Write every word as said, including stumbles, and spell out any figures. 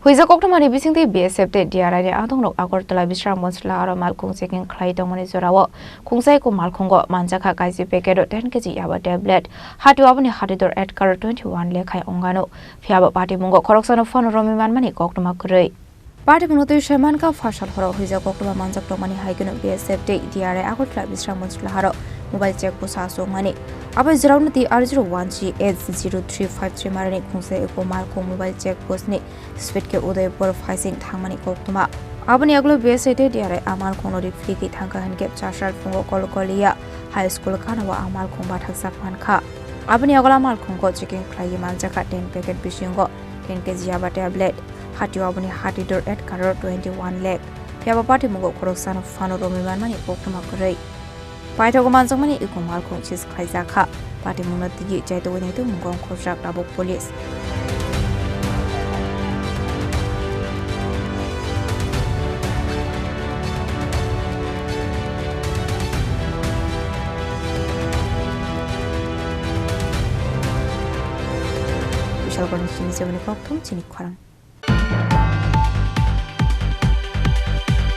Huijak koktwmani bisingtwi B S F tei D R I ni adongrok Agartala Bisramganj aro malkhung checking khlai tongmani jorao khungsa eko malkhungo manjakha kaisi packet o ten K G yaba tablet, hatio aboni hatidor at crore twenty one lekhai ongano. Phiyaba patimungo khoroksano phano romwi manmani koktwma kwrwi. Patimungno twi saimankha, pha sal horo huijak koktwma manjak tongmani hai kheno B S F tei D R I Agartala Bisramganj haro mobile check post achukmani. Abo jorao twi R zero one G H zero three five three marani khungsa eko malkhung mobile check post ni speed khe Udaipur phaising thangmani koktwma. Aboni yagulo B S F tei D R I a malkhungno rifrigwi thangkha hinkhe chasal phungo Kolkolia High School kanao a malkhung bathakjak mankha. Aboni yagulo a malkhungo checking khlaiwi manjakha ten packet bisingo ten K G yaba tablet, hatio aboni hatidor at crore twenty one lakh. Phiyaba patimungo khoroksano phano romwi manmani koktwma kwrwi. Paithago manjakmani eko malkhung seize khlaijakha. Patimungno twiwi chaitogwi naitokmungo ongkhorjak tabuk police. Bishalgarhni simi jemani kokthum chini khorang.